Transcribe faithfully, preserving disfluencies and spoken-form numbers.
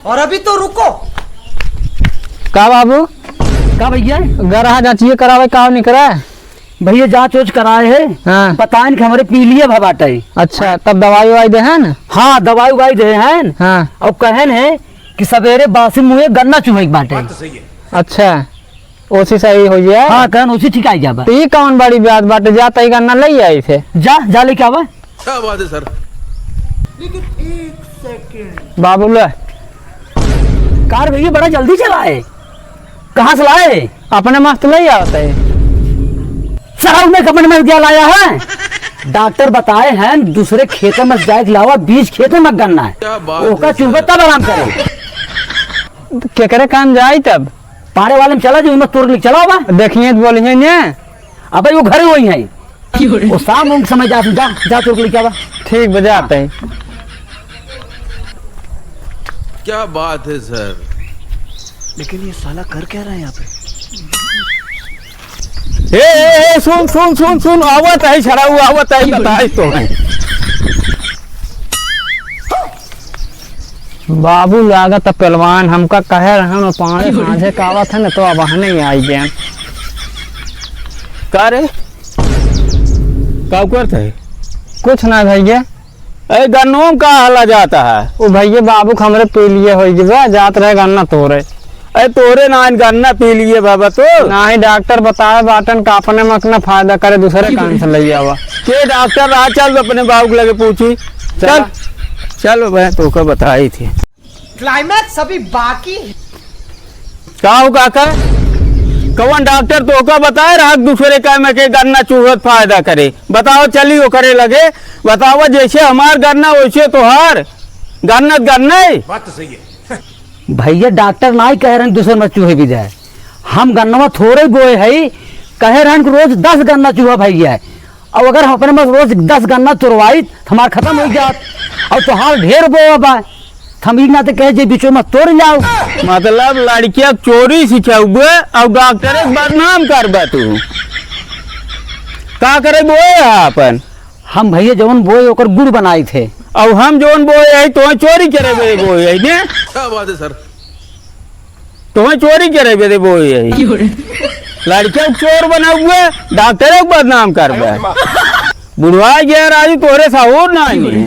और अभी तो रुको। का बाबू? का भैया? गरहा जाँचिए करावे, का निकरा? भैया, जाँच ओच कराए है। हाँ। बताएन कि हमरे पीलिया भा बाटे। अच्छा, तब दवाई उवाई देहेन? हाँ, दवाई उवाई देहेन। हाँ। और कहेन है कि सबेरे बासी मुँहे गन्ना चुहै के बाटे। अच्छा, ओसी सही होइ जाए। हाँ, कहेन ओसी ठीक आई जाबा। तो ई कौन बड़ी बात बाटे? जा तई गन्ना लई आई थे। जा, जा लेके आवा। क्या बात है सर। लेकिन एक सेकंड। बाबू ले। कार भैया बड़ा जल्दी चलाए। कहाँ से लाए? अपने मस्त लई आवत है। सारा उन्हें अपने मस्त क्या लाया है? डॉक्टर बताए हैं दूसरे खेते में जाए के अलावा बीज खेते में गन्ना है। क्या बात ओका है चुभे सर। तब आराम करे। केकरे कान जाई तब? पाड़े वाले में चला जाओ, उन्हें तोड़ के चलाओ बा। देखिए तो बोलिए ने। अबे वो घरे वही है। वो शाम उनके समय जा, जा, जा तोड़ के लेके आवा। ठीक बा, जाते हैं। क्या बात है सर। लेकिन ये साला कर क्या रहा है यहाँ पे? ए, ए, ए, सुन, सुन, सुन, सुन, आवत है छड़ाऊ, आवत है, बताई तो है। बाबू लागत है पहलवान, हमका कहे रहन, वो पाड़े साँझे का आवत है न, तो अब नहीं आई गए। का रे? का करत है? कुछ ना भैया। ए, गन्नों में का हला जाता है? ओ भैया, बाबू के हमरे पीलिया होइ गवा, जात रहे गन्ना तोरे। ए, तोरे ना इन गन्ना पीलिया बाबा तो? नाही, डॉक्टर बताए बाटन का अपने मत ना फायदा करे, दूसरे कान से लई आवा। के डॉक्टर रहा, चल अपने बाबू के लगे पूछी। चला। चल, चल भाई, तोका बताई थी। क्लाइमैक्स अभी बाकी है। का हो काका, कौन डॉक्टर तोहका बताए रहा दूसरे का में के गन्ना चूहत फायदा करे? बताओ, चली ओकरे लगे, बताओ, जैसे हमार गन्ना वैसे तोहार गन्ना त गन्ना है। बात तो सही है। भैया, डॉक्टर ना ही कहे रहन दूसरे में चूहे भी जाए, हम गन्नवा थोड़े बोए है, कहे रहन कि रोज दस गन्ना चूहा भैया है। अब अगर हम अपने में रोज दस गन्ना तोड़वाई, त हमार खतम होइ जात। और तोहार ढेर बोआ बा, त हम ई ना त कहे जे बीचो में तोड़ लाओ। मतलब लड़किया के चोरी सिखउबे और डॉक्टर के बदनाम करबे तू। का करे बोए है अपन? हम भैया जौन बोए ओकर गुड़ बनाई थे। और हम जौन बोए है तो चोरी करे बोए, बोए है ने? क्या बात है सर। तोहैं चोरी करे बदे बोए है। लड़के को चोर बनाउबे, डॉक्टर को बदनाम करबे। बुढ़वा गया राजू, तोहरे सहूर नाही।